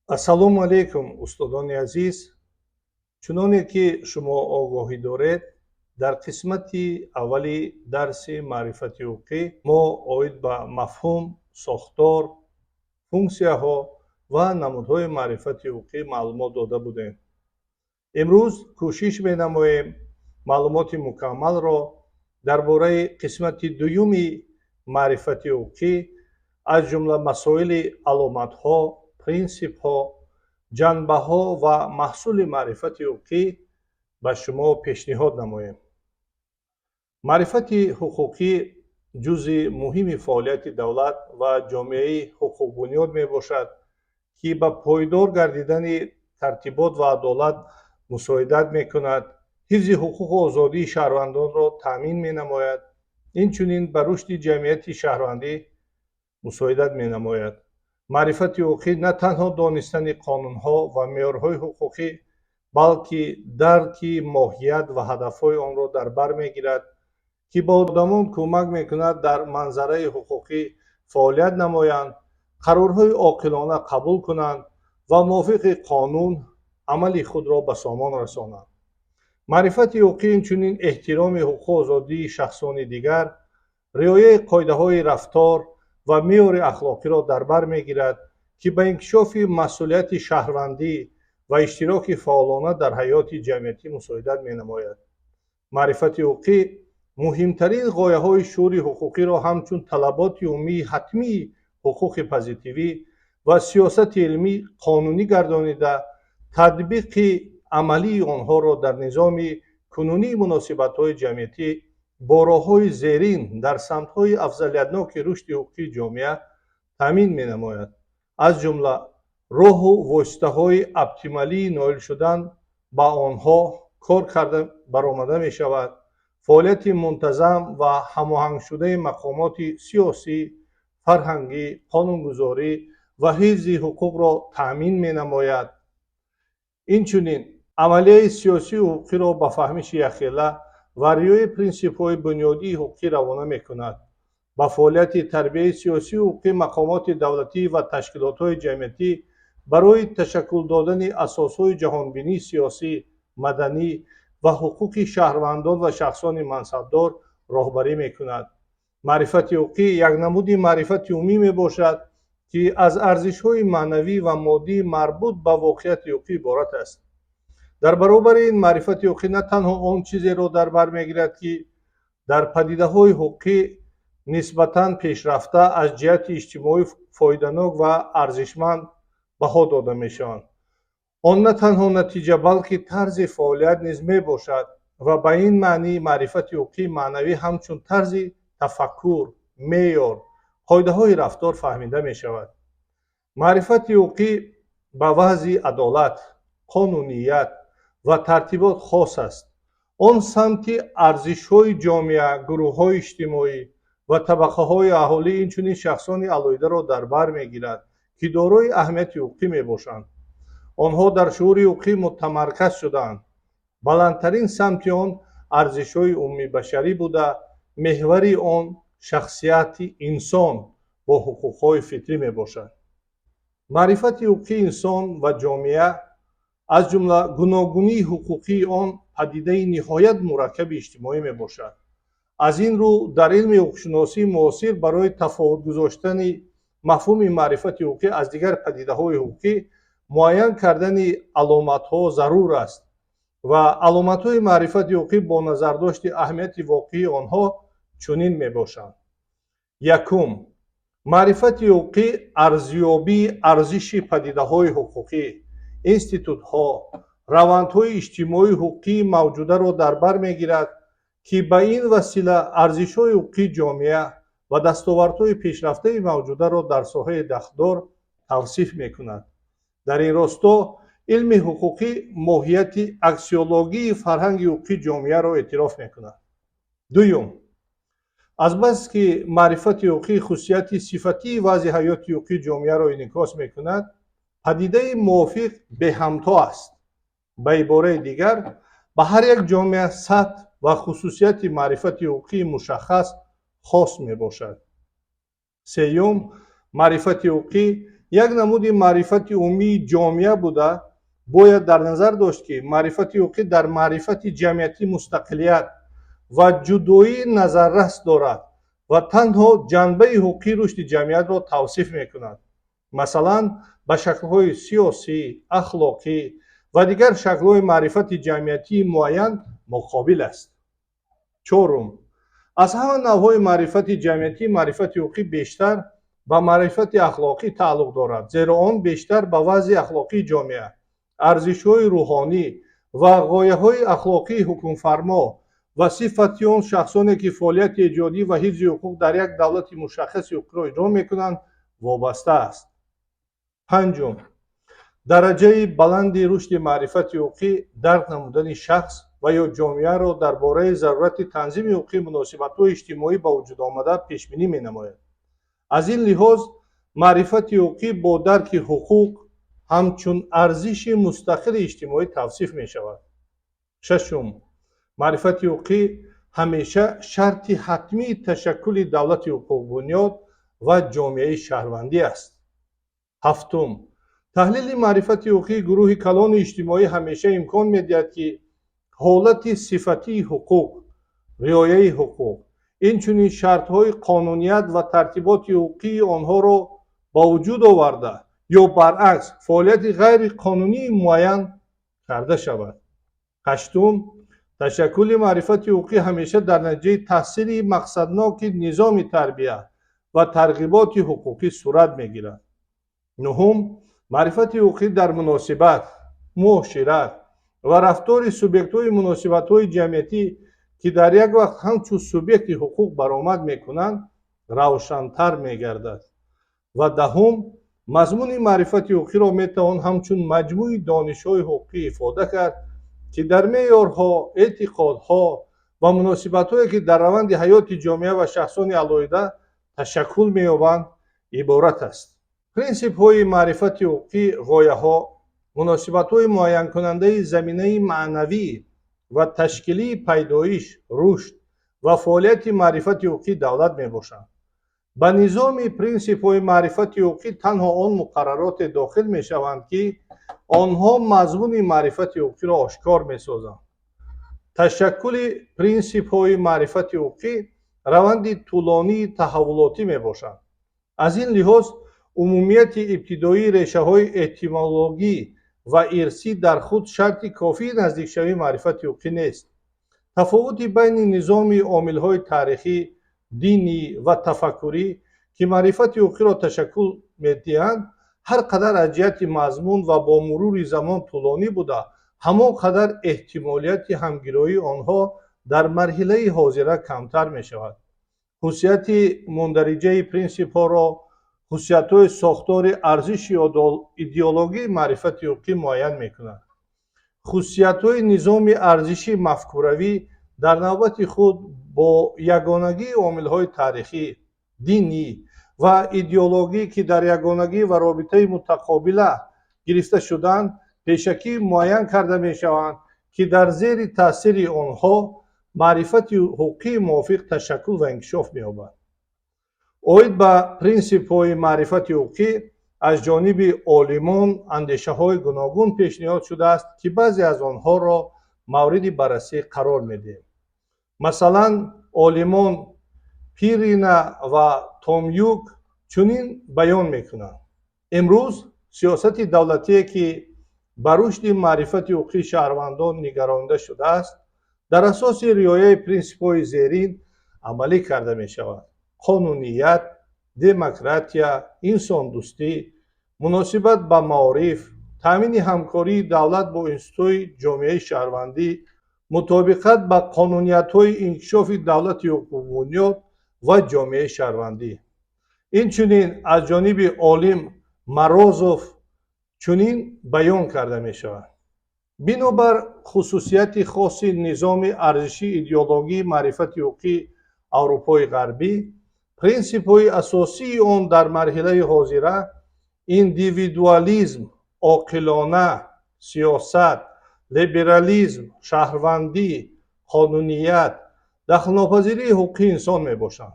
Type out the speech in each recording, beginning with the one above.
Ассалому алайкум, устодони азиз. Чуноне ки шумо огоҳӣ доред, дар қисмати аввали дарси маърифати ҳуқуқӣ мо оид ба мафҳум, сохтор, функсияҳо ва намудҳои маърифати ҳуқуқӣ маълумот дода будем. Имрӯз кӯшиш менамоем маълумоти мукаммалро дар бораи қисмати дуюми маърифати ҳуқуқӣ, аз ҷумла масоили аломатҳо, принсипҳо, ҷанбаҳо ва маҳсули маърифати ҳуқуқӣ ба шумо пешниҳод намоем. Маърифати ҳуқуқӣ ҷузъи муҳими фаъолияти давлат ва ҷомеаи ҳуқуқбунёд мебошад, ки ба пойдор гардидани тартибот ва адолат мусоидат мекунад, ҳифзи ҳуқуқу озодии шаҳрвандонро таъмин менамояд, инчунин ба рушди ҷамъияти шаҳрвандӣ мусоидат менамояд. Маърифати ҳуқуқӣ на танҳо донистани қонунҳо ва меъёрҳои ҳуқуқӣ, балки дарки моҳият ва ҳадафҳои онро дар бар мегирад, ки ба одамон кӯмак мекунад дар манзараи ҳуқуқӣ фаъолият намоянд, қарорҳои оқилона қабул кунанд ва мувофиқи қонун амали худро ба сомон расонанд. Маърифати ҳуқуқӣ инчунин эҳтироми ҳуқуқу озодии шахсони дигар, риояи қоидаҳои рафтор ва меъёри ахлоқиро дар бар мегирад, ки ба инкишофи масъулияти шаҳрвандӣ ва иштироки фаъолона дар ҳаёти ҷамъиятӣ мусоидат менамояд. Маърифати ҳуқуқӣ муҳимтарин ғояҳои шуури ҳуқуқиро ҳамчун талаботи умумии ҳатмии ҳуқуқи позитивӣ ва сиёсати илмӣ қонунӣ гардонида, татбиқи амалии онҳоро дар низоми кунунии муносибатҳои ҷамъиятӣ бо роҳҳои зерин дар самтҳои афзалиятноки рушди ҳуқуқии ҷомеа таъмин менамояд. Аз ҷумла роҳу воситаҳои оптималии ноил шудан ба онҳо кор карда баромада мешавад. Фаъолияти мунтазам ва ҳамоҳангшудаи мақомоти сиёсӣ, фарҳангӣ, қонунгузорӣ ва ҳифзи ҳуқуқро таъмин менамояд. Инчунин амалияи сиёсию ҳуқуқиро ба фаҳмиши якхела ва риояи принсипҳои бунёдии ҳуқуқӣ равона мекунад. Ба фаъолияти тарбияи сиёсию ҳуқуқии мақомоти давлатӣ ва ташкилотҳои ҷамъиятӣ барои ташаккул додани асосҳои ҷаҳонбинии сиёсӣ, маданӣ ва ҳуқуқи шаҳрвандон ва шахсони мансабдор роҳбарӣ мекунад. Маърифати ҳуқуқӣ як намуди маърифати умумӣ мебошад, ки аз арзишҳои маънавӣ ва моддӣ марбут ба воқеияти ҳуқуқӣ иборат аст. Дар баробари ин, маърифати ҳуқуқӣ на танҳо он чизеро дар бар мегирад, ки дар падидаҳои ҳуқуқӣ нисбатан пешрафта, аз ҷиҳати иҷтимоӣ фоиданок ва арзишманд баҳо дода мешаванд. Он на танҳо натиҷа, балки тарзи фаъолият низ мебошад ва ба ин маънӣ маърифати ҳуқуқии маънавӣ ҳамчун тарзи тафаккур, меъёр, қоидаҳои рафтор фаҳмида мешавад. Маърифати ҳуқуқӣ ба вазъи адолат, қонуният ва тартибот хос аст. Он самти арзишҳои ҷомеа, гурӯҳҳои иҷтимоӣ ва табақаҳои аҳолӣ, инчунин шахсони алоҳидаро дар бар мегирад, ки дорои аҳамияти ҳуқуқӣ мебошанд. Онҳо дар шуури ҳуқуқӣ мутамарказ шудаанд. Баландтарин самти он арзишҳои умумибашарӣ буда, меҳвари он шахсияти инсон бо ҳуқуқҳои фитрӣ мебошад. Маърифати ҳуқуқии инсон ва ҷомеа, аз ҷумла гуногунии ҳуқуқии он, падидаи ниҳоят мураккаби иҷтимоӣ мебошад. Аз ин рӯ, дар илми ҳуқуқшиносии муосир барои тафовут гузоштани мафҳуми маърифати ҳуқуқӣ аз дигар падидаҳои ҳуқуқӣ муайян кардани аломатҳо зарур аст ва аломатҳои маърифати ҳуқуқӣ бо назардошти аҳамияти воқеии онҳо чунин мебошанд. Якум: маърифати ҳуқуқӣ арзёбии арзиши падидаҳои ҳуқуқӣ, институтҳо, равандҳои иҷтимоию ҳуқуқии мавҷударо дар бар мегирад, ки ба ин васила арзишҳои ҳуқуқии ҷомеа ва дастовардҳои пешрафтаи мавҷударо дар соҳаи дахлдор тавсиф мекунад. Дар ин росто илми ҳуқуқӣ моҳияти аксиологии фарҳанги ҳуқуқии ҷомеаро эътироф мекунад. Дуюм: азбаски маърифати ҳуқуқӣ хусусияти сифатии вазъи ҳаёти ҳуқуқии ҷомеаро инъикос мекунад, падидаи мувофиқ беҳамто аст. Ба ибораи дигар, ба ҳар як ҷомеа сатҳ ва хусусияти маърифати ҳуқуқии мушаххас хос мебошад. Сеюм: маърифати ҳуқуқӣ Як намуди маърифати умумии ҷомеа буда, бояд дар назар дошт, ки маърифати ҳуқуқӣ дар маърифати ҷамъиятӣ мустақилият ва ҷудоии назаррас дорад ва танҳо ҷанбаи ҳуқуқии рушди ҷамъиятро тавсиф мекунад. Масалан, ба шаклҳои сиёсӣ, ахлоқӣ ва дигар шаклҳои маърифати ҷамъиятии муайян муқобил аст. Чорум, аз ҳама навъҳои маърифати ҷамъиятӣ маърифати ҳуқуқӣ бештар ба маърифати ахлоқӣ тааллуқ дорад, зеро он бештар ба вазъи ахлоқии ҷомеа, арзишҳои рӯҳонӣ ва ғояҳои ахлоқии ҳукмфармо ва сифати он шахсоне, ки фаъолияти эҷодӣ ва ҳифзи ҳуқуқ дар як давлати мушаххаси ҳуқуқиро иҷро мекунанд, вобаста аст. Панҷум, дараҷаи баланди рушди маърифати ҳуқуқӣ дарк намудани шахс ва ё ҷомеаро дар бораи зарурати танзими ҳуқуқии муносибатҳои иҷтимоӣ ба вуҷуд омада пешбинӣ менамояд. Аз ин лиҳоз, маърифати ҳуқуқӣ бо дарки ҳуқуқ ҳамчун арзиши мустақили иҷтимоӣ тавсиф мешавад. Шашум, маърифати ҳуқуқӣ ҳамеша шарти ҳатмии ташаккули давлати ҳуқуқбунёд ва ҷомеаи шаҳрвандӣ аст. Ҳафтум, таҳлили маърифати ҳуқуқии гурӯҳи калони иҷтимоӣ ҳамеша имкон медиҳад, ки ҳолати сифатии ҳуқуқ, риояи ҳуқуқ, инчунин шартҳои қонуният ва тартиботи ҳуқуқии онҳоро ба вуҷуд оварда ё баръакс фаъолияти ғайриқонунии муайян карда шавад. Ҳаштум, ташаккули маърифати ҳуқуқӣ ҳамеша дар натиҷаи таъсири мақсадноки низоми тарбия ва тарғиботи ҳуқуқӣ сурат мегирад. Нуҳум, маърифати ҳуқуқӣ дар муносибат, муошират ва рафтори субъектҳои муносибатҳои ҷамъиятӣ, ки дар як вақт ҳамчун субъекти ҳуқуқ баромад мекунанд, равшантар мегардад. Ва даҳум, мазмуни маърифати ҳуқуқиро метавон ҳамчун маҷмӯи донишҳои ҳуқуқӣ ифода кард, ки дар меъёрҳо, эътиқодҳо ва муносибатҳое, ки дар раванди ҳаёти ҷомеа ва шахсони алоҳида ташаккул меёбанд, иборат аст. Принсипҳои маърифати ҳуқуқӣ ғояҳо, муносибатҳои муайянкунандаи заминаи маънавӣ ва ташкилии пайдоиш, рушд ва фаъолияти маърифати ҳуқуқии давлат мебошанд. Ба низоми принсипҳои маърифати ҳуқуқӣ танҳо он муқаррароте дохил мешаванд, ки онҳо мазмуни маърифати ҳуқуқиро ошкор месозанд. Ташаккули принсипҳои маърифати ҳуқуқӣ раванди тӯлонии таҳаввулотӣ мебошад. Аз ин лиҳоз, умумияти ибтидоии решаҳои этимологӣ ва ирсӣ дар худ шарти кофии наздикшавии маърифати ҳуқуқӣ нест. Тафовути байни низоми омилҳои таърихӣ, динӣ ва тафаккурӣ, ки маърифати ҳуқуқиро ташаккул медиҳанд, ҳар қадар аз ҷиҳати мазмун ва бо мурури замон тӯлонӣ буда, ҳамон қадар эҳтимолияти ҳамгироии онҳо дар марҳилаи ҳозира камтар мешавад. Хусусияти мундариҷаи принсипҳоро хусусиятҳои сохтори арзиши идеологии маърифати ҳуқуқӣ муайян мекунад. Хусусиятҳои низоми арзиши мафкуравӣ дар навбати худ бо ягонагии омилҳои таърихӣ, динӣ ва идеологӣ, ки дар ягонагӣ ва робитаи мутақобила гирифта шудаанд, пешакӣ муайян карда мешаванд, ки дар зери таъсири онҳо маърифати ҳуқуқии мувофиқ ташаккул ва инкишоф меёбад. Оид ба принсипҳои маърифати ҳуқуқӣ аз ҷониби олимон андешаҳои гуногун пешниҳод шудааст, ки баъзе аз онҳоро мавриди баррасӣ қарор медиҳем. Масалан, олимон Пирина ва Томюк чунин баён мекунанд: имрӯз сиёсати давлатие, ки ба рушди маърифати ҳуқуқии шаҳрвандон нигаронида шудааст, дар асоси риояи принсипҳои зерин амалӣ карда мешавад: қонуният, демократия, инсондӯстӣ, муносибат ба маориф, таъмини ҳамкории давлат бо институтҳои ҷомеаи шаҳрвандӣ, мутобиқат ба қонуниятҳои инкишофи давлати ҳуқуқбунёд ва ҷомеаи шаҳрвандӣ. Инчунин аз ҷониби олим Морозов чунин баён карда мешавад: бинобар хусусияти хоси низоми арзишии идеологии маърифати ҳуқуқии Аврупои Ғарбӣ, принсипҳои асосии он дар марҳилаи ҳозира индивидуализм, оқилона сиёсат, либерализм, шаҳрвандӣ, қонуният, дахлнопазирии ҳуқуқи инсон мебошанд.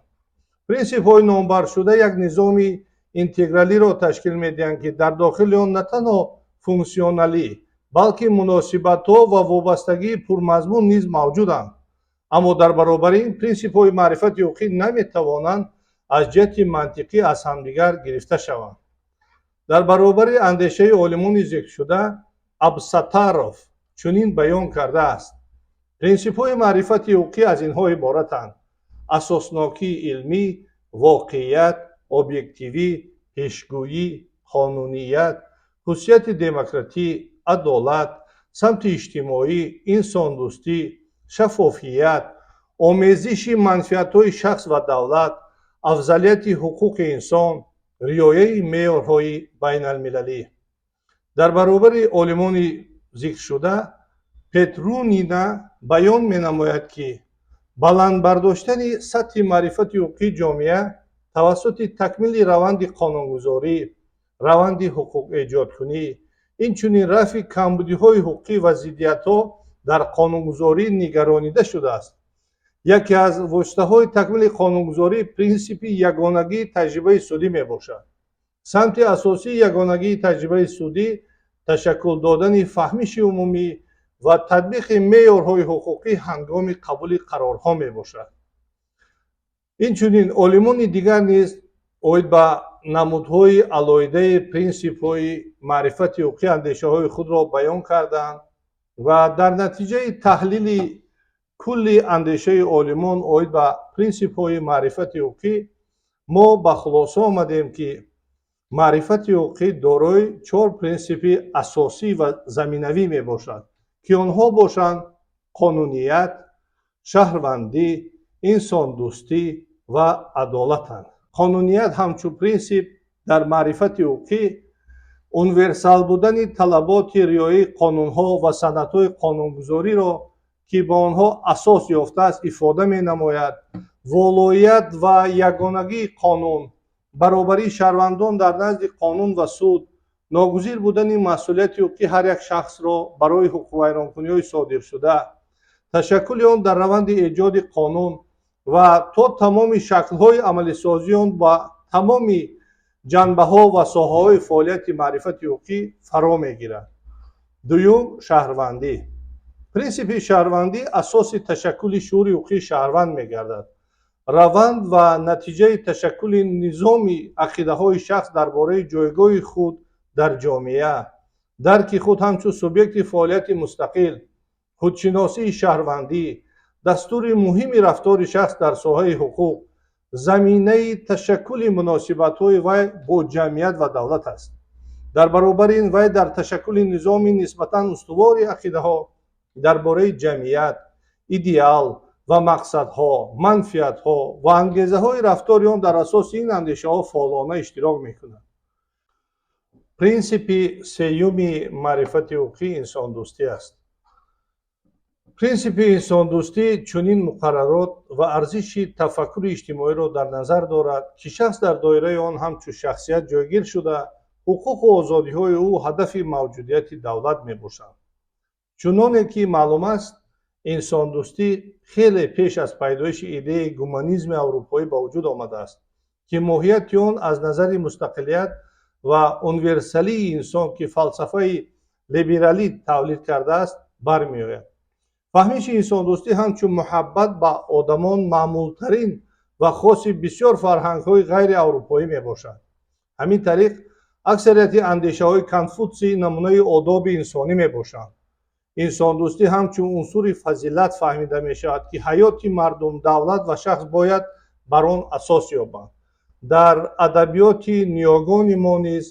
Принсипҳои номбаршуда як низоми Интегралиро ташкил медиҳанд, ки дар дохили он на танҳо функсионалӣ, балки муносибатҳо ва вобастагии пурмазмун низ мавҷуданд. Аммо дар баробари ин, принсипҳои маърифати ҳуқуқӣ наметавонанд аз ҷиҳати мантиқӣ аз ҳамдигар гирифта шаванд. Дар баробари андешаи олимони зикршуда, Абсатаров чунин баён кардааст: принсипҳои маърифати ҳуқуқӣ аз инҳо иборатанд: асоснокии илмӣ, воқеият, объективӣ, пешгӯӣ, қонуният, хусусияти демократӣ, адолат, самти иҷтимоӣ, инсондӯстӣ, шаффофият, омезиши манфиатҳои шахс ва давлат, афзалияти ҳуқуқи инсон, риояи меъёрҳои байналмилалӣ. Дар баробари олимони зикршуда, Петрунина баён менамояд, ки баланд бардоштани сатҳи маърифати ҳуқуқии ҷомеа тавассути такмили раванди қонунгузорӣ, раванди ҳуқуқэҷодкунӣ, инчунин рафъи камбудиҳои ҳуқуқӣ ва зиддиятҳо дар қонунгузорӣ нигаронида шудааст. Яке аз воситаҳои такмили қонунгузорӣ принсипи ягонагии таҷрибаи судӣ мебошад. Самти асосии ягонагии таҷрибаи судӣ ташаккул додани фаҳмиши умумӣ ва татбиқи меъёрҳои ҳуқуқӣ ҳангоми қабули қарорҳо мебошад. Инчунин олимони дигар низ оид ба намудҳои алоҳидаи принсипҳои маърифати ҳуқуқӣ андешаҳои худро баён карданд ва дар натиҷаи таҳлили кулли андешаи олимон оид ба принсипҳои маърифати ҳуқуқӣ мо ба хулоса омадем, ки маърифати ҳуқуқӣ дорои чор принсипи асосӣ ва заминавӣ мебошад, ки онҳо бошанд қонуният, шаҳрвандӣ, инсондӯстӣ ва адолатанд. Қонуният ҳамчун принсип дар маърифати ҳуқуқӣ универсал будани талаботи риояи қонунҳо ва санадҳои қонунгузориро, ки ба онҳо асос ёфтааст, ифода менамояд. Волоият ва ягонагии қонун, баробарии шаҳрвандон дар назди қонун ва суд, ногузир будани масъулияти ҳуқуқии ҳар як шахсро барои ҳуқуқвайронкуниҳои содиршуда, ташаккули он дар раванди эҷоди қонун ва то тамоми шаклҳои амалисозии он ба тамоми ҷанбаҳо ва соҳаҳои фаъолияти маърифати ҳуқуқӣ фаро мегирад. Дуюм, шаҳрвандӣ. Принсипи шаҳрвандӣ асоси ташаккули шуури ҳуқуқии шаҳрванд мегардад. Раванд ва натиҷаи ташаккули низоми ақидаҳои шахс дар бораи ҷойгоҳи худ дар ҷомеа, дарки худ ҳамчун субъекти фаъолияти мустақил, худшиносии шаҳрвандӣ, дастури муҳими рафтори шахс дар соҳаи ҳуқуқ, заминаи ташаккули муносибатҳои вай бо ҷамъият ва давлат аст. Дар баробари ин, вай дар ташаккули низоми нисбатан устувори ақидаҳо дар бораи ҷамъият, идеал ва мақсадҳо, манфиатҳо ва ангезаҳои рафтори он дар асоси ин андешаҳо фаъолона иштирок мекунад. Принсипи сеюми маърифати ҳуқуқӣ инсондӯстӣ аст. Принсипи инсондӯстӣ чунин муқаррарот ва арзиши тафаккури иҷтимоиро дар назар дорад, ки шахс дар доираи он ҳамчун шахсият ҷойгир шуда, ҳуқуқу озодиҳои ӯ ҳадафи мавҷудияти давлат мебошанд. Чуноне ки маълум аст, инсондӯстӣ хеле пеш аз пайдоиши идеяи гуманизми аврупоӣ ба вуҷуд омадааст, ки моҳияти он аз назари мустақилият ва универсалии инсон, ки фалсафаи либералӣ тавлид кардааст, бармеояд. Фаҳмиши инсондӯстӣ ҳамчун муҳаббат ба одамон маъмултарин ва хоси бисёр фарҳангҳои ғайриаврупоӣ мебошад. Ҳамин тариқ, аксарияти андешаҳои Конфутсий намунаи одоби инсонӣ мебошанд. Инсондӯстӣ ҳамчун унсури фазилат фаҳмида мешавад, ки ҳаёти мардум, давлат ва шахс бояд бар он асос ёбанд. Дар адабиёти ниёгони мо низ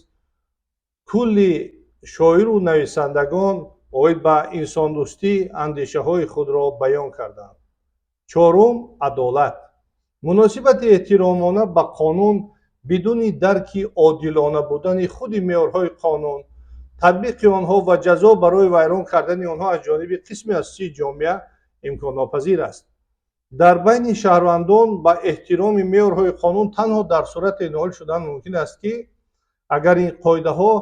кулли шоиру нависандагон оид ба инсондӯстӣ андешаҳои худро баён карданд. Чорум, адолат. Муносибати эҳтиромона ба қонун бидуни дарки одилона будани худи меъёрҳои қонун, татбиқи онҳо ва ҷазо барои вайрон кардани онҳо аз ҷониби қисми асосии ҷомеа имконнопазир аст. Дар байни шаҳрвандон ба эҳтироми меъёрҳои қонун танҳо дар сурате ноил шудан мумкин аст, ки агар ин қоидаҳо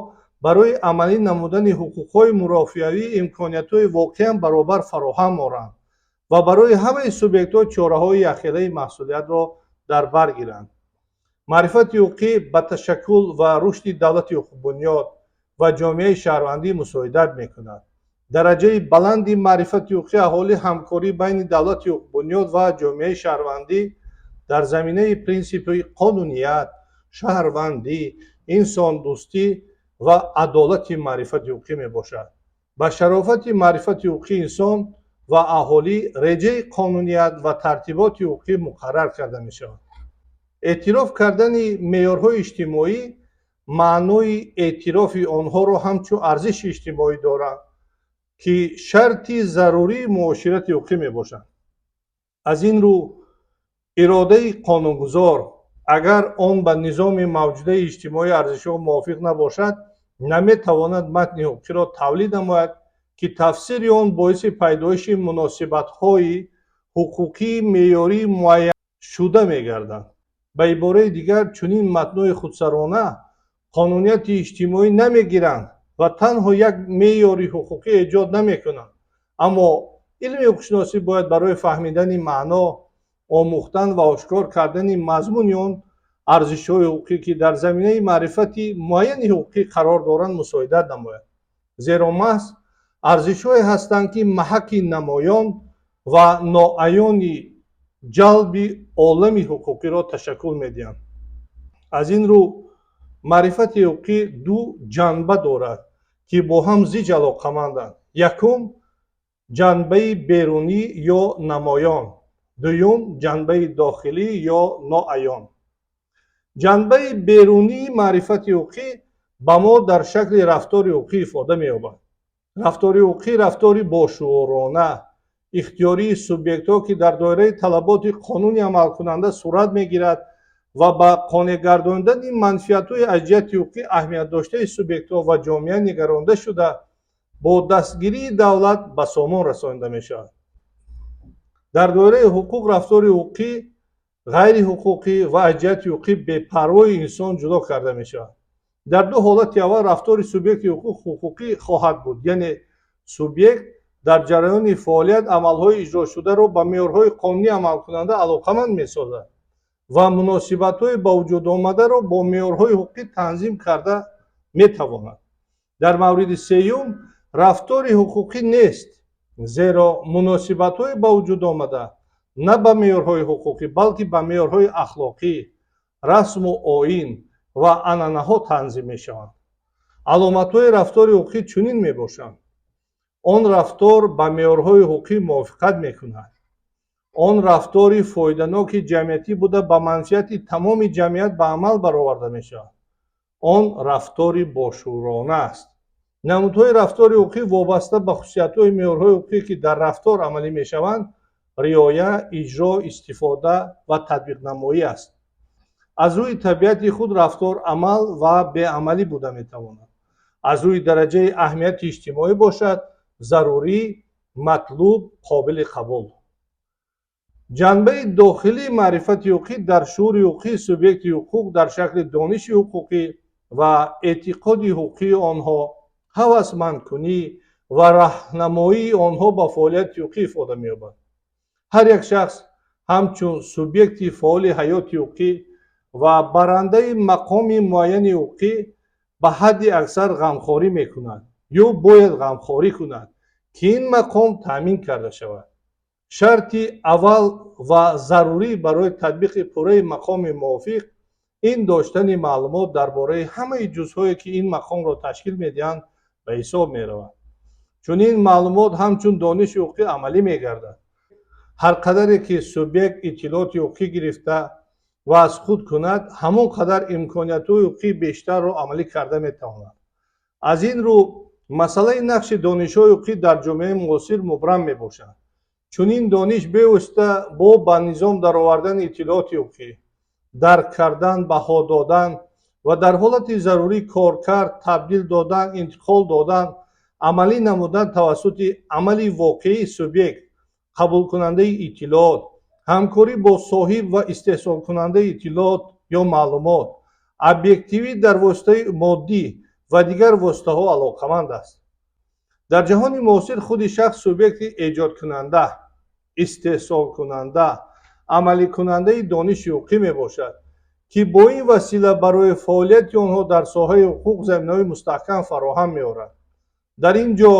барои амалӣ намудани ҳуқуқҳои мурофиавӣ имкониятҳои воқеан баробар фароҳам оранд ва барои ҳамаи субъектҳо чораҳои якхелаи масъулиятро дар бар гиранд. Маърифати ҳуқуқӣ ба ташаккул ва рушди давлати ҳуқуқбунёд ва ҷомеаи шаҳрвандӣ мусоидат мекунад. Дараҷаи баланди маърифати ҳуқуқии аҳолӣ ҳамкорӣ байни давлати ҳуқуқбунёд ва ҷомеаи шаҳрвандӣ дар заминаи принсипи қонуният, шаҳрвандӣ, инсондӯстӣ ва адолати маърифати ҳуқуқӣ мебошад. Ба шарофати маърифати ҳуқуқии инсон ва аҳолӣ реҷаи қонуният ва тартиботи ҳуқуқӣ муқаррар карда мешавад. Эътироф кардани меъёрҳои иҷтимоӣ маънои эътирофи онҳоро ҳамчун арзиши иҷтимоӣ дорад, ки шарти зарурии муоширати ҳуқуқӣ мебошад. Аз ин рӯ, иродаи қонунгузор, агар он ба низоми мавҷудаи иҷтимоии арзишҳо мувофиқ набошад, наметавонад матни ҳуқуқиро тавлид намояд, ки тафсири он боиси пайдоиши муносибатҳои ҳуқуқии меъёрии муайяншуда мегардад. Ба ибораи дигар, чунин матнҳои худсарона қонунияти иҷтимоӣ намегиранд ва танҳо як меъёри ҳуқуқӣ эҷод намекунанд. Аммо илми ҳуқуқшиносӣ бояд барои фаҳмидани маъно, омӯхтан ва ошкор кардани мазмуни он арзишҳои ҳуқуқӣ, ки дар заминаи маърифати муайяни ҳуқуқӣ қарор доранд, мусоидат намояд. Зеро маҳз арзишҳое ҳастанд, ки маҳаки намоён ва ноаёни ҷалби олами ҳуқуқиро ташаккул медиҳанд. Аз ин рӯ, маърифати ҳуқуқӣ ду ҷанба дорад, ки бо ҳам зич алоқаманданд. Якум, ҷанбаи берунӣ ё намоён, дуюм, ҷанбаи дохилӣ ё ноаён. Ҷанбаи берунии маърифати ҳуқуқӣ ба мо дар шакли рафтори ҳуқуқӣ ифода меёбад. Рафтори ҳуқуқӣ рафтори бошуурона, ихтиёрии субъектҳо, ки дар доираи талаботи қонуни амалкунанда сурат мегирад ва ба қонеъ гардондани манфиатҳои аз ҷиҳати ҳуқуқӣ аҳамиятдоштаи субъектҳо ва ҷомеа нигаронда шуда, бо дастгирии давлат ба сомон расонида мешавад. Дар доираи ҳуқуқ рафтори ҳуқуқӣ, ғайриҳуқуқӣ ва аз ҷиҳати ҳуқуқӣ бепарвои инсон ҷудо карда мешавад. Дар ду ҳолати аввал рафтори субъекти ҳуқуқ ҳуқуқӣ хоҳад буд, яъне субъект дар ҷараёни фаъолият амалҳои иҷрошударо ба меъёрҳои қонунии амалкунанда алоқаманд месозад ва муносибатҳои ба вуҷуд омадаро бо меъёрҳои ҳуқуқӣ танзим карда метавонад. Дар мавриди сеюм рафтори ҳуқуқӣ нест, зеро муносибатҳои ба вуҷуд омада на ба меъёрҳои ҳуқуқӣ, балки ба меъёрҳои ахлоқӣ, расму оин ва анъанаҳо танзим мешаванд. Аломатҳои рафтори ҳуқуқӣ чунин мебошанд: он рафтор ба меъёрҳои ҳуқуқӣ мувофиқат мекунад, он рафтори фоиданоки ҷамъиятӣ буда, ба манфиати тамоми ҷамъият ба амал бароварда мешавад, он рафтори бошуурона аст. Намудҳои рафтори ҳуқуқӣ вобаста ба хусусиятҳои меъёрҳои ҳуқуқӣ, ки дар рафтор амалӣ мешаванд, риоя, иҷро, истифода ва татбиқнамоӣ аст. Аз рӯи табиати худ рафтор амал ва беамалӣ буда метавонад. Аз рӯи дараҷаи аҳамияти иҷтимоӣ бошад, зарурӣ, матлуб, қобили қабул. Ҷанбаи дохилии маърифати ҳуқуқӣ дар шуури ҳуқуқии субъекти ҳуқуқ дар шакли дониши ҳуқуқӣ ва эътиқоди ҳуқуқии онҳо, ҳавасмандкунӣ ва раҳнамоии онҳо ба фаъолияти ҳуқуқӣ ифода меёбад. Ҳар як шахс ҳамчун субъекти фаъоли ҳаёти ҳуқуқӣ ва барандаи мақоми муайяни ҳуқуқӣ ба ҳадди аксар ғамхорӣ мекунад ё бояд ғамхорӣ кунад, ки ин мақом таъмин карда шавад. Шарти аввал ва зарурӣ барои татбиқи пурраи мақоми мувофиқ ин доштани маълумот дар бораи ҳамаи ҷузъҳое, ки ин мақомро ташкил медиҳанд, ба ҳисоб меравад. Чунин маълумот ҳамчун дониши ҳуқуқӣ амалӣ мегардад. Ҳар қадаре ки субъект иттилооти ҳуқуқӣ гирифта ва аз худ кунад, ҳамон қадар имкониятҳои ҳуқуқии бештарро амалӣ карда метавонад. Аз ин рӯ, масъалаи нақши донишҳои ҳуқуқӣ дар ҷомеаи муосир мубрам мебошад. Чунин дониш бевосита бо ба низом даровардани иттилооти ҳуқуқӣ, дарк кардан, баҳо додан ва дар ҳолати зарурӣ коркард, табдил додан, интиқол додан, амалӣ намудан тавассути амали воқеии субъект, қабулкунандаи иттилоот, ҳамкорӣ бо соҳиб ва истеҳсолкунандаи иттилоот ё маълумот, объективӣ дар воситаи моддӣ ва дигар воситаҳо алоқаманд аст. Дар ҷаҳони муосир худи шахс субъекти эҷодкунанда, истеҳсолкунанда, амаликунандаи дониши ҳуқуқӣ мебошад, Ки бо ин васила барои фаъолияти онҳо дар соҳаи ҳуқуқ заминаҳои мустаҳкам фароҳам меорад. Дар ин ҷо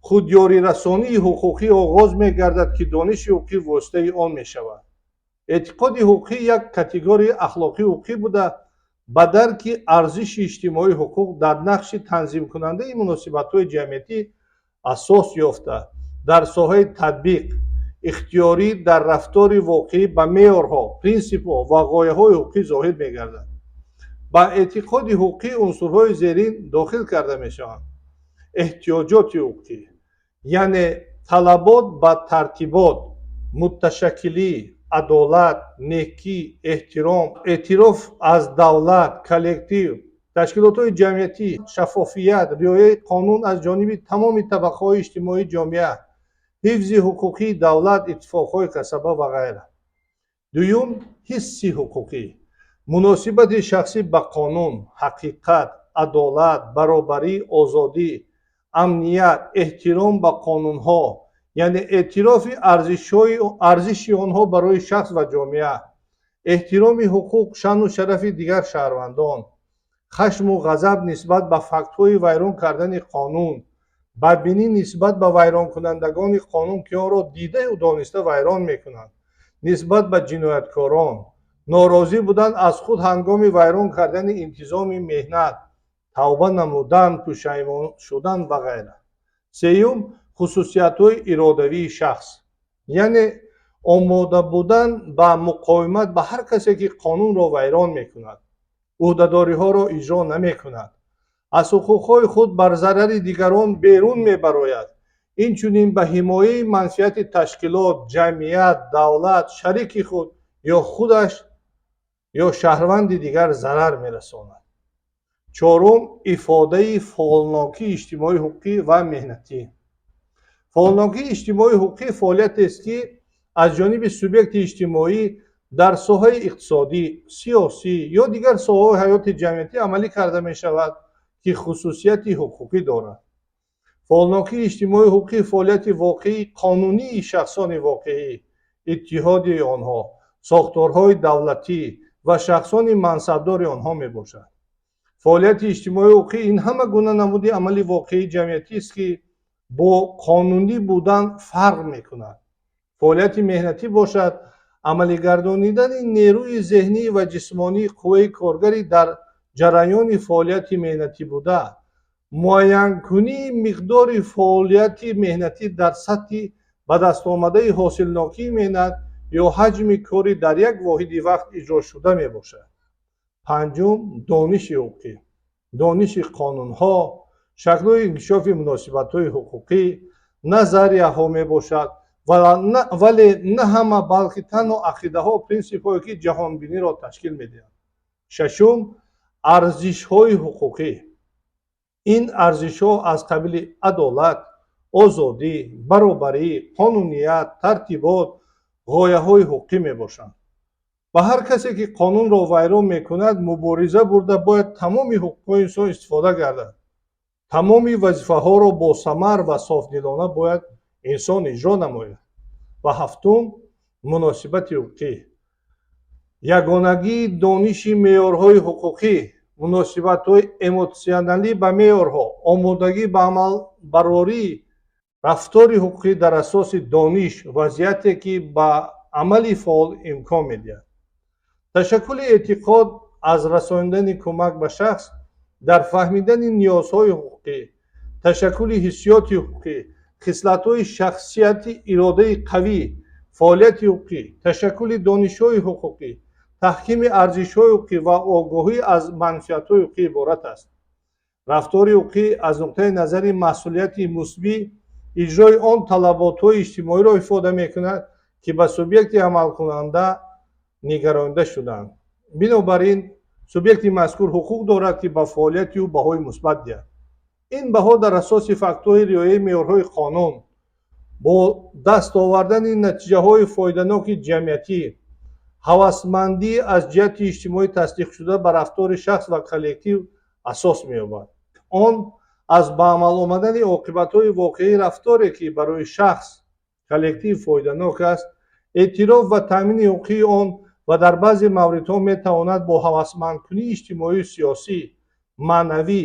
худёрирасонии ҳуқуқӣ оғоз мегардад, ки дониши ҳуқуқӣ воситаи он мешавад. Эътиқоди ҳуқуқӣ як категорияи ахлоқии ҳуқуқӣ буда, ба дарки арзиши иҷтимоии ҳуқуқ дар нақши танзимкунандаи муносибатҳои ҷамъиятӣ асос ёфта, дар соҳаи татбиқ ихтиёрӣ дар рафтори воқеӣ ба меъёрҳо, принсипҳо ва ғояҳои ҳуқуқӣ зоҳир мегардад. Ба эътиқоди ҳуқуқӣ унсурҳои зерин дохил карда мешаванд: эҳтиёҷоти ҳуқуқӣ, яъне талабот ба тартибот, муташаккилӣ, адолат, некӣ, эҳтиром, эътироф аз давлат, коллектив, ташкилотҳои ҷамъиятӣ, шаффофият, риояи қонун аз ҷониби тамоми табақаҳои иҷтимоии ҷомеа, ҳифзи ҳуқуқии давлат, иттифоқҳои касаба ва ғайра. Дуюм, ҳисси ҳуқуқӣ: муносибати шахсӣ ба қонун, ҳақиқат, адолат, баробарӣ, озодӣ, амният, эҳтиром ба қонунҳо, яъне эътирофи арзиши онҳо барои шахс ва ҷомеа, эҳтироми ҳуқуқ, шаъну шарафи дигар шаҳрвандон, хашму ғазаб нисбат ба фактҳои вайрон кардани қонун, бадбинӣ нисбат ба вайронкунандагони қонун, ки онро дидаю дониста вайрон мекунанд, нисбат ба ҷинояткорон, норозӣ будан аз худ ҳангоми вайрон кардани интизоми меҳнат, тавба намудан, пушаймон шудан ва ғайра. Сеюм, хусусиятҳои иродавии шахс, яъне омода будан ба муқовимат ба ҳар касе, ки қонунро вайрон мекунад, ӯҳдадориҳоро иҷро намекунад, аз ҳуқуқҳои худ бар зарари дигарон берун мебарояд, инчунин ба ҳимояи манфиати ташкилот, ҷамъият, давлат, шарики худ ё худаш ё шаҳрванди дигар зарар мерасонад. Чорум, ифодаи фаъолнокии иҷтимоии ҳуқуқӣ ва меҳнатӣ. Фаъолнокии иҷтимоии ҳуқуқӣ фаъолиятест, ки аз ҷониби субъекти иҷтимоӣ дар соҳаи иқтисодӣ, сиёсӣ ё дигар соҳаҳои ҳаёти ҷамъиятӣ амалӣ карда мешавад, ки хусусияти ҳуқуқӣ дорад. Фаъолнокии иҷтимоии ҳуқуқӣ фаъолияти воқеии қонунии шахсони воқеӣ, иттиҳоди онҳо, сохторҳои давлатӣ ва шахсони мансабдори онҳо мебошад. Фаъолияти иҷтимоии ҳуқуқӣ ин ҳама гуна намуди амали воқеии ҷамъиятист, ки бо қонунӣ будан фарқ мекунад. Фаъолияти меҳнатӣ бошад, амалигардонидани нерӯи зеҳнӣ ва ҷисмонии қувваи коргарӣ дар ҷараёни фаъолияти меҳнатӣ буда, муайянкунии миқдори фаъолияти меҳнатӣ дар сатҳи ба дастомадаи ҳосилнокии меҳнат ё ҳаҷми кори дар як воҳиди вақт иҷрошуда мебошад. Панҷум, дониши ҳуқуқӣ: дониши қонунҳо, шаклҳои инкишофи муносибатҳои ҳуқуқӣ, назарияҳо мебошад, вале на ҳама, балки танҳо ақидаҳо, принсипҳое, ки ҷаҳонбиниро ташкил медиҳанд. Шашум, арзишҳои ҳуқуқӣ. Ин арзишҳо аз қабили адолат, озодӣ, баробарӣ, қонуният, тартибот, ғояҳои ҳуқуқӣ мебошанд. Ба ҳар касе, ки қонунро вайрон мекунад, мубориза бурда бояд тамоми ҳуқуқҳои инсон истифода гардад. Тамоми вазифаҳоро босамар ва софдилона бояд инсон иҷро намояд. Ва ҳафтум, муносибати ҳуқуқӣ: ягонагии дониши меъёрҳои ҳуқуқӣ, муносибатҳои эмотсионалӣ ба меъёрҳо, омодагӣ ба амалбарории рафтори ҳуқуқӣ дар асоси дониш, вазъияте, ки ба амали фаъол имкон медиҳад. Ташаккули эътиқод аз расонидани кӯмак ба шахс дар фаҳмидани ниёзҳои ҳуқуқӣ, ташаккули ҳиссиёти ҳуқуқӣ, хислатҳои шахсияти иродаи қавӣ, фаъолияти ҳуқуқӣ, ташаккули донишҳои ҳуқуқӣ, таҳкими арзишҳои ҳуқуқӣ ва огоҳӣ аз манфиатҳои ҳуқуқӣ иборат аст. Рафтори ҳуқуқӣ аз нуқтаи назари масъулияти мусбӣ иҷрои он талаботҳои иҷтимоиро ифода мекунад, ки ба субъекти амалкунанда нигаронида шудаанд. Бинобар ин субъекти мазкур ҳуқуқ дорад, ки ба фаъолияти ӯ баҳои мусбат диҳад. Ин баҳо дар асоси фактҳои риояи меъёрҳои қонун бо даст овардани натиҷаҳои фоиданоки ҷамъиятӣ, ҳавасмандӣ аз ҷиҳати иҷтимоӣ тасдиқшуда ба рафтори шахс ва коллектив асос меёбад. Он аз ба амал омадани оқибатҳои воқеии рафторе, ки барои шахс, коллектив фоиданок аст, эътироф ва таъмини ҳуқуқии он Ва дар баъзе мавридҳо метавонад бо ҳавасмандкунии иҷтимоию сиёсӣ, маънавӣ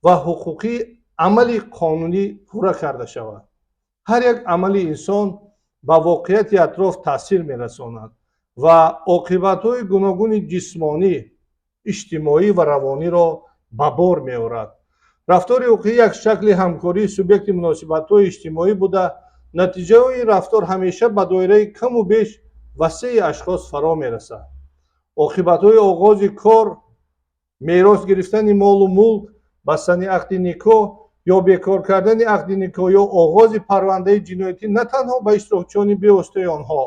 ва ҳуқуқӣ амали қонунӣ пурра карда шавад. Ҳар як амали инсон ба воқеияти атроф таъсир мерасонад ва оқибатҳои гуногуни ҷисмонӣ, иҷтимоӣ ва равониро ба бор меорад. Рафтори ҳуқуқӣ як шакли ҳамкории субъекти муносибатҳои иҷтимоӣ буда, натиҷаҳои ин рафтор ҳамеша ба доираи каму беш васеи ашхос фаро мерасад. Оқибатҳои оғози кор, мерос гирифтани молу мулк, бастани ақди никоҳ ё бекор кардани ақди никоҳ ё оғози парвандаи ҷиноятӣ на танҳо ба иштирокчиёни бевоситаи онҳо,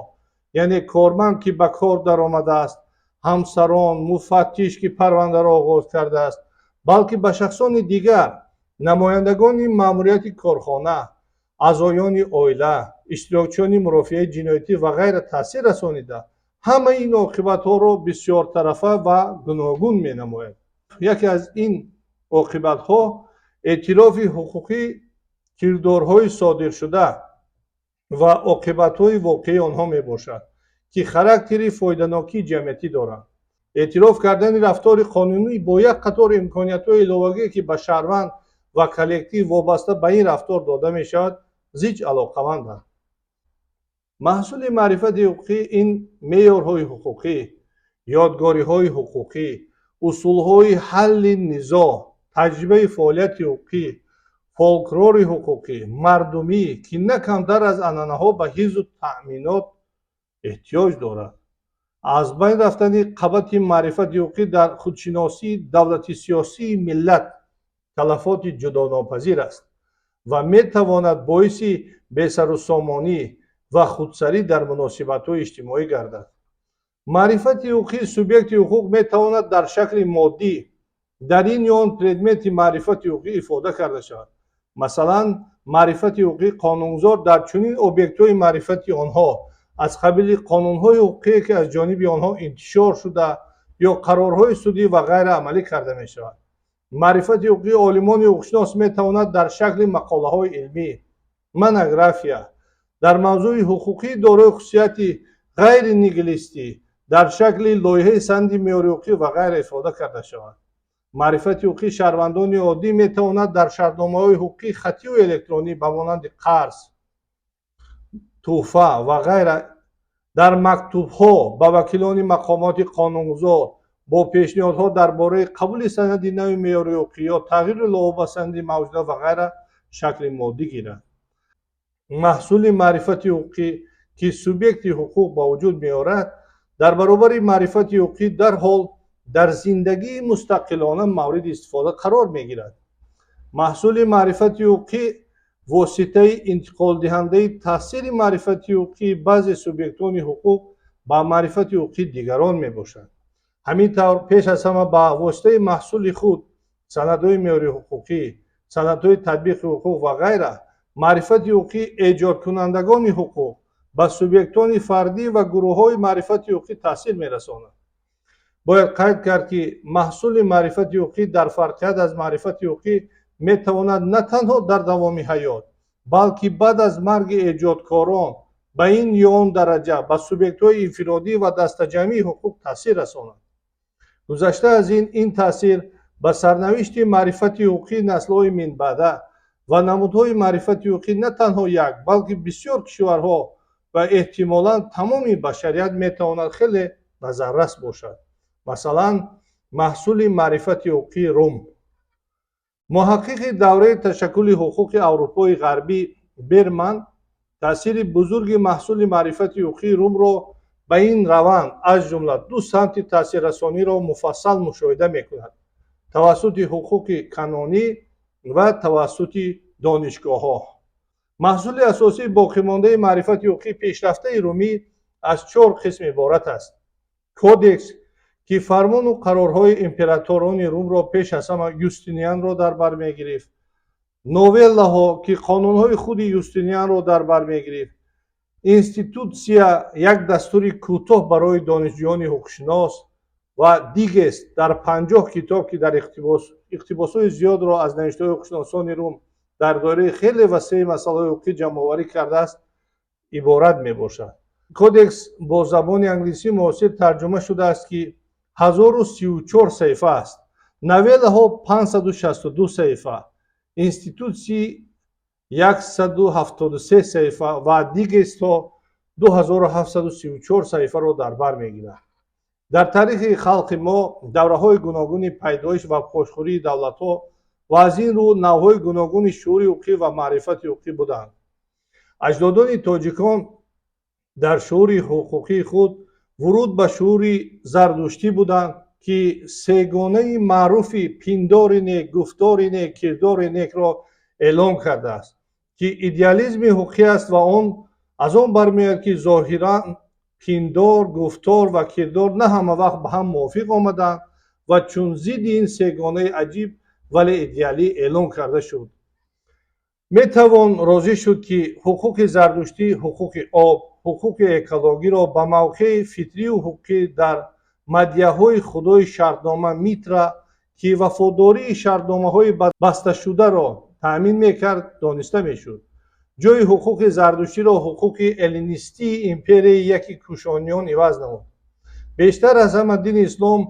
яъне корманд, ки ба кор даромадааст, ҳамсарон, муфаттиш, ки парвандаро оғоз кардааст, балки ба шахсони дигар, намояндагони маъмурияти корхона, аъзоёни оила, иштирокчиёни мурофиаи ҷиноятӣ ва ғайра таъсир расонида, ҳамаи ин оқибатҳоро бисёртарафа ва гуногун менамояд. Яке аз ин оқибатҳо эътирофи ҳуқуқии кирдорҳои содиршуда ва оқибатҳои воқеии онҳо мебошад, ки характери фоиданокии ҷамъиятӣ доранд. Эътироф кардани рафтори қонунӣ бо як қатор имкониятҳои иловагие, ки ба шаҳрванд ва коллектив вобаста ба ин рафтор дода мешавад, зич алоқаманданд. Маҳсули маърифати ҳуқуқӣ ин меъёрҳои ҳуқуқӣ, ёдгориҳои ҳуқуқӣ, усулҳои ҳалли низоъ, таҷрибаи фаъолияти ҳуқуқӣ, фолклори ҳуқуқӣ мардумӣ, ки на камтар аз анъанаҳо ба ҳифзу таъминот эҳтиёҷ дорад. Аз байн рафтани қабати маърифати ҳуқуқӣ дар худшиносии давлати сиёсии миллат талафоти ҷудонопазир аст ва метавонад боиси бесарусомонӣ ва худсарӣ дар муносибатҳои иҷтимоӣ гардад. Маърифати ҳуқуқии субъекти ҳуқуқ метавонад дар шакли моддӣ дар ин ё он предмети маърифати ҳуқуқӣ ифода карда шавад. Масалан, маърифати ҳуқуқии қонунгузор дар чунин объектҳои маърифати онҳо аз қабили қонунҳои ҳуқуқие, ки аз ҷониби онҳо интишор шуда, ё қарорҳои судӣ ва ғайра амалӣ карда мешавад. Маърифати ҳуқуқии олимони ҳуқуқшинос метавонад дар шакли мақолаҳои илмӣ, монография дар мавзӯи ҳуқуқии дорои хусусияти ғайринигилистӣ, дар шакли лоиҳаи санади меъёри ҳуқуқӣ ва ғайра ифода карда шавад. Маърифати ҳуқуқии шаҳрвандони оддӣ метавонад дар шартномаҳои ҳуқуқии хаттию электронӣ ба монанди қарз, тӯҳфа ва ғайра, дар мактубҳо ба вакилони мақомоти қонунгузор бо пешниҳодҳо дар бораи қабули санади нави меъёри ҳуқуқӣ ё тағйиру илова ба санади мавҷуда ва ғайра шакли моддӣ гирад. Маҳсули маърифати ҳуқуқӣ, ки субъекти ҳуқуқ ба вуҷуд меорад, дар баробари маърифати ҳуқуқӣ дарҳол дар зиндагии мустақилона мавриди истифода қарор мегирад. Маҳсули маърифати ҳуқуқӣ воситаи интиқолдиҳандаи таъсири маърифати ҳуқуқии баъзе субъектони ҳуқуқ ба маърифати ҳуқуқии дигарон мебошад. Ҳамин тавр, пеш аз ҳама ба воситаи маҳсули худ, санадҳои меъёри ҳуқуқӣ, санадҳои татбиқи ҳуқуқ ва ғайра, маърифати ҳуқуқии эҷодкунандагони ҳуқуқ ба субъектони фардӣ ва гурӯҳҳои маърифати ҳуқуқӣ таъсир мерасонад. Бояд қайд кард, ки маҳсули маърифати ҳуқуқӣ дар фарқият аз маърифати ҳуқуқӣ метавонад на танҳо дар давоми ҳаёт, балки баъд аз марги эҷодкорон ба ин ё он дараҷа ба субъектҳои инфиродӣ ва дастаҷамъии ҳуқуқ таъсир расонад. Гузашта аз ин, ин таъсир ба сарнавишти маърифати ҳуқуқии наслҳои минбаъда ва намудҳои маърифати ҳуқуқӣ на танҳо як, балки бисёр кишварҳо ва эҳтимолан тамоми башарият метавонад хеле назаррас бошад. Масалан, маҳсули маърифати ҳуқуқии Рум. Муҳаққиқи давраи ташаккули ҳуқуқи Аврупои Ғарбӣ Берман таъсири бузурги маҳсули маърифати ҳуқуқии Румро ба ин раванд, аз ҷумла ду самти таъсиррасониро муфассал мушоҳида мекунад: тавассути ҳуқуқи канонӣ ва тавассути донишгоҳҳо. Маҳсули асосии боқимондаи маърифати ҳуқуқии пешрафтаи румӣ аз чор қисм иборат аст: кодекс, ки фармону қарорҳои императорони Румро, пеш аз ҳама Юстинианро дар бар мегирифт, новеллаҳо, ки қонунҳои худи Юстинианро дар бар мегирифт, институтсия, як дастури кӯтоҳ барои донишҷӯёни ҳуқуқшинос, ва дигест дар 50 китоб, ки дар иқтибосҳои зиёдро аз навиштаҳои ҳуқуқшиносони Рум дар доираи хеле васеи масъалаҳои ҳуқуқӣ ҷамъоварӣ кардааст, иборат мебошад. Кодекс бо забони англисӣ муосир тарҷума шудааст, ки 1034 саҳифа аст, новеллаҳо 562 саҳифа, институтсии 173 саҳифа ва дигестҳо 2734 саҳифаро дар бар мегирад. Дар таърихи халқи мо давраҳои гуногуни пайдоиш ва пошхӯрии давлатҳо ва аз ин рӯ навъҳои гуногуни шуури ҳуқуқӣ ва маърифати ҳуқуқӣ буданд. Аҷдодони тоҷикон дар шуури ҳуқуқии худ вуруд ба шуури зардуштӣ буданд, ки сегонаи маъруфи пиндори нек, гуфтори нек, кирдори некро эълон кардааст, ки идеализми ҳуқуқӣ аст ва он аз он бармеояд, ки зоҳиран пиндор, гуфтор ва кирдор на ҳама вақт ба ҳам мувофиқ омаданд ва чун зидди ин сегонаи аҷиб, вале идеалӣ эълон карда шуд. Метавон розӣ шуд, ки ҳуқуқи зардуштӣ ҳуқуқи об, ҳуқуқи экологиро ба мавқеи фитрию ҳуқуқӣ дар мадияҳои худои шартнома Митра, ки вафодории шартномаҳои басташударо таъмин мекард, дониста мешуд. Ҷои ҳуқуқи зардуштиро ҳуқуқи эллинистии империяи яки Кушониён иваз намуд. Бештар аз ҳама дини ислом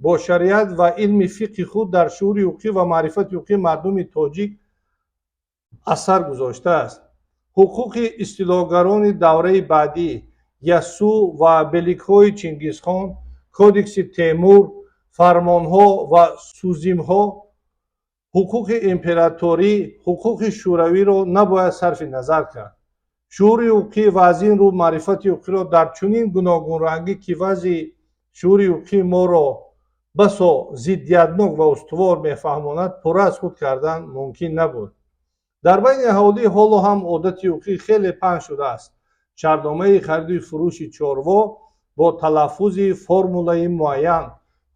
бо шариат ва илми фиқҳи худ дар шуури ҳуқуқӣ ва маърифати ҳуқуқии мардуми тоҷик асар гузоштааст. Ҳуқуқи истилогарони давраи баъдӣ, Яссу ва беликҳои Чингизхон, кодекси Темур, фармонҳо ва сузимҳо, ҳуқуқи императорӣ, ҳуқуқи шӯравиро набояд сарфи назар кард. Шуури ҳуқуқӣ ва аз ин рӯ маърифати ҳуқуқиро дар чунин гуногунрангӣ, ки вазъи шуури ҳуқуқии моро басо зиддиятнок ва устувор мефаҳмонад, пурра аз худ кардан мумкин набуд. Дар байни аҳолӣ ҳоло ҳам одати ҳуқуқӣ хеле паҳн шудааст. Шартномаи хариду фурӯши чорво бо талаффузи формулаи муайян,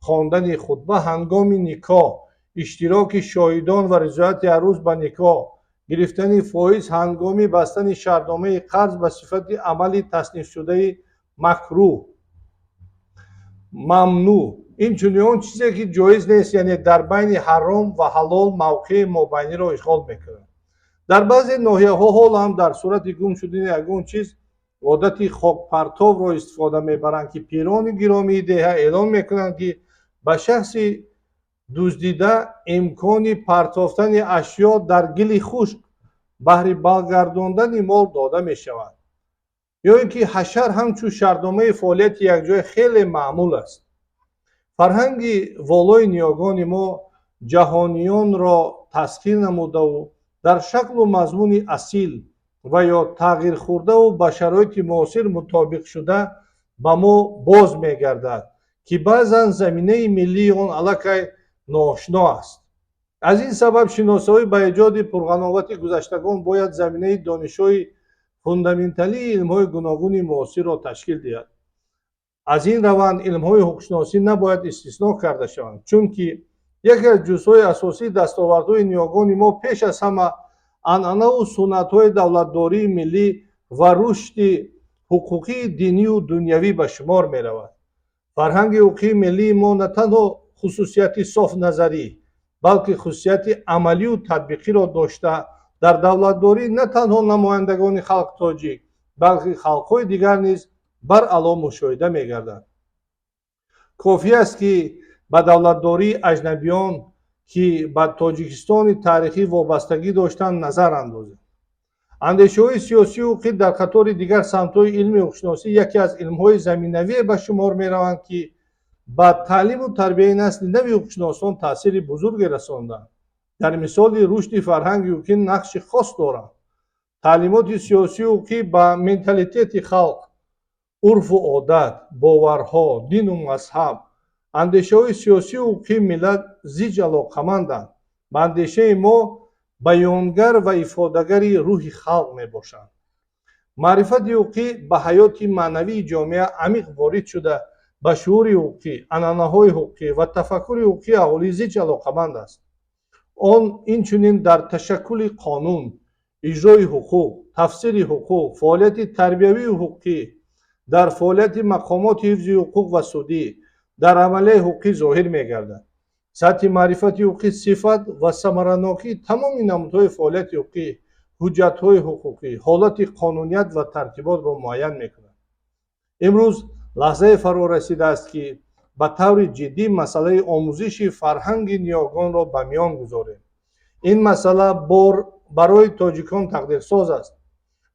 хондани хутба ҳангоми никоҳ, иштироки шоҳидон ва ризояти арӯс ба никоҳ, гирифтани фоиз ҳангоми бастани шартномаи қарз ба сифати амали таснифшудаи макрӯҳ, мамнӯъ, инчунин он чизе, ки ҷоиз нест, яъне дар байни ҳаром ва ҳалол мавқеи мобайниро ишғол мекунад. Дар баъзе ноҳияҳо ҳоло ҳам дар сурати гум шудани ягон чиз одати хокпартовро истифода мебаранд, ки пирони гиромии деҳа эълон мекунанд, ки ба шахси дуздида имкони партофтани ашё дар гили хушк баҳри баргардондани мол дода мешавад. Ё ин ки ҳашар ҳамчун шартномаи фаъолияти якҷоя хеле маъмул аст. Фарҳанги волои ниёгони мо ҷаҳониёнро тасхир намудаву дар шаклу мазмуни асил ва ё тағйирхӯрдаву ба шароити муосир мутобиқшуда ба мо боз мегардад, ки баъзан заминаи миллии он аллакай ноошно аст. Аз ин сабаб шиносоӣ ба эҷоди пурғановати гузаштагон бояд заминаи донишҳои фундаменталии илмҳои гуногуни муосирро ташкил диҳад. Аз ин раванд илмҳои ҳуқуқшиносӣ набояд истисно карда шаванд, чунки яке аз ҷузъҳои асосии дастовардҳои ниёгони мо пеш аз ҳама анъанаву суннатҳои давлатдории миллӣ ва рушди ҳуқуқии динию дунявӣ ба шумор меравад. Фарҳанги ҳуқуқии миллии мо на танҳо хусусияти софназарӣ, балки хусусияти амалию татбиқиро дошта, дар давлатдорӣ на танҳо намояндагони халқи тоҷик, балки халқҳои дигар низ баръало мушоҳида мегардад. Кофӣ аст, ки ба давлатдории аҷнабиён, ки ба Тоҷикистони таърихӣ вобастагӣ доштанд, назар андозем. Андешаҳои сиёсию ҳуқуқӣ дар қатори дигар самтҳои илми ҳуқуқшиносӣ яке аз илмҳои заминавие ба шумор мераванд, ки ба таълиму тарбияи насли нави ҳуқуқшиносон таъсири бузурге расонданд, дар мисоли рушди фарҳанги ҳуқуқӣ нақши хос доранд. Таълимоти сиёсию ҳуқуқӣ ба менталитети халқ, урфу одат, боварҳо, дину мазҳаб, андешаҳои сиёсию ҳуқуқии миллат зич алоқаманданд. Ба андешаи мо, баёнгар ва ифодагари рӯҳи халқ мебошанд. Маърифати ҳуқуқӣ ба ҳаёти маънавии ҷомеа амиқ ворид шуда, ба шуури ҳуқуқӣ, анъанаҳои ҳуқуқӣ ва тафаккури ҳуқуқии аҳолӣ зич алоқаманд аст. Он инчунин дар ташаккули қонун, иҷрои ҳуқуқ, тафсири ҳуқуқ, фаъолияти тарбиявию ҳуқуқӣ, дар фаъолияти мақомоти ҳифзи ҳуқуқ ва судӣ, дар амалияи ҳуқуқӣ зоҳир мегардад. Сатҳи маърифати ҳуқуқӣ сифат ва самаранокии тамоми намудҳои фаъолияти ҳуқуқӣ, ҳуҷҷатҳои ҳуқуқӣ, ҳолати қонуният ва тартиботро муайян мекунад. Имрӯз лаҳзае фаро расидааст, ки ба таври ҷиддӣ масъалаи омӯзиши фарҳанги ниёгонро ба миён гузорем. Ин масъала бор барои тоҷикон тақдирсоз аст.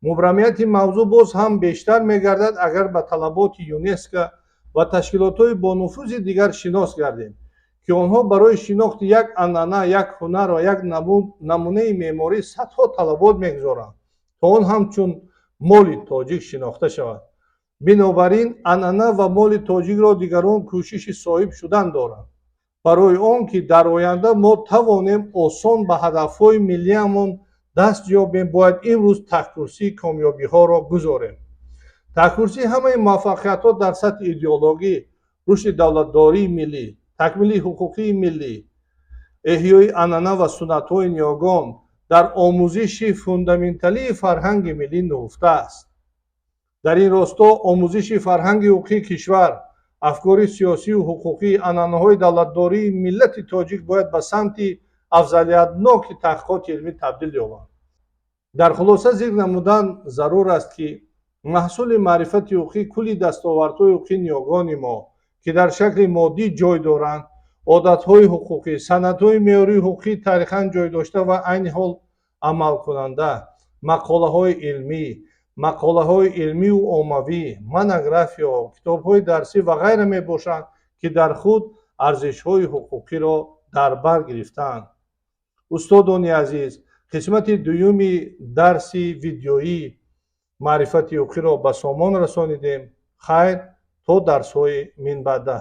Мубрамияти мавзӯъ боз ҳам бештар мегардад, агар ба талаботи ЮНЕСКО ва ташкилотҳои бонуфузи дигар шинос гардем, ки онҳо барои шинохти як анъана, як ҳунар ва як намунаи меъморӣ садҳо талабот мегузоранд, то он ҳамчун моли тоҷик шинохта шавад. Бинобар ин анъана ва моли тоҷикро дигарон кӯшиши соҳиб шудан доранд. Барои он ки дар оянда мо тавонем осон ба ҳадафҳои миллиамон даст ёбем, бояд имрӯз таҳкурсии комёбиҳоро гузорем. Таҳкурсии ҳамаи муваффақиятҳо дар сатҳи идеологӣ, рушди давлатдории миллӣ, такмили ҳуқуқии миллӣ, эҳёи анъана ва суннатҳои ниёгон дар омӯзиши фундаменталии фарҳанги миллӣ нуҳуфта аст. Дар ин росто омӯзиши фарҳанги ҳуқуқии кишвар, афкори сиёсию ҳуқуқӣ, анъанаҳои давлатдории миллати тоҷик бояд ба самти афзалиятноки таҳқиқоти илмӣ табдил ёбанд. Дар хулоса зикр намудан зарур аст, ки маҳсули маърифати ҳуқуқӣ кулли дастовардҳои ҳуқуқии ниёгони мо, ки дар шакли моддӣ ҷой доранд, одатҳои ҳуқуқӣ, санадҳои меъёрии ҳуқуқии таърихан ҷой дошта ва айни ҳол амалкунанда, мақолаҳои илмӣ, мақолаҳои илмию оммавӣ, монографияҳо, китобҳои дарсӣ ва ғайра мебошанд, ки дар худ арзишҳои ҳуқуқиро дар бар гирифтаанд. Устодони азиз, қисмати дуюми дарси видеоӣ маърифати ҳуқуқиро ба сомон расонидем. Хайр, то дарсҳои минбаъда.